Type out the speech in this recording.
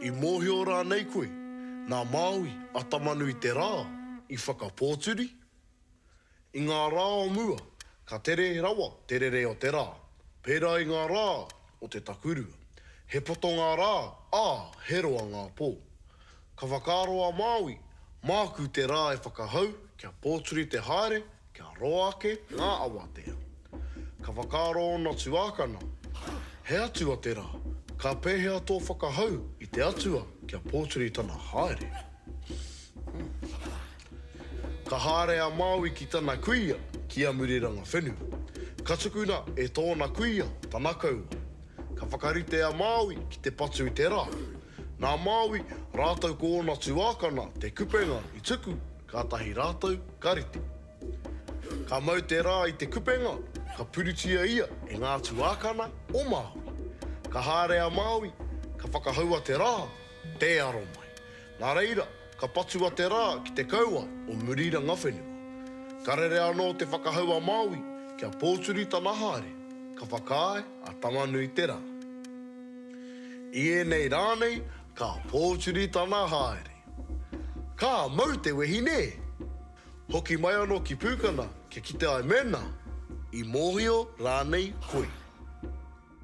I mōhio rānei koe, nā Māui a Tamanui-te-Rā i whakapōturi? I ngā rā o mua, ka tere rawa te rere o te rā, pērā i ngā rā o te takurua. He poto ngā rā, ā, he roa ngā pō. Ka whakaaro a Māui, māku te rā e whakahau kia pōturi te haere, kia roa ake ngā awatea. Ka whakaaro ōna tuākana, He atua te rā, ka pēhea tō whakahau i te atua kia pōturi tana haere? Ka haere a Māui ki tana kuia, ki a Murirangawhenua. Ka tukuna e tōna kuia tana kaua. Ka whakarite a Māui ki te patu i te rā. Nā Māui rātou ko ōna tuākana te kupenga i tuku, kātahi rātou ka rite. Ka mau te rā i te kupenga, ka puritia ia e ngā tuākana o Māui. Ka haere a Māui, ka whakahaua te rā, tē aro mai. Nā reira, ka patua te rā ki te kauae o Murirangawhenua. Ka rere anō te whakahau a Māui kia pōturi tana haere, ka whakaae a Tamanui-te-rā. I ēnei rā nei, ka pōturi tana haere. Ka mau te wehi nē! Hoki mai anō ki Pūkana kia kite ai mēnā i mōhio rānei koe.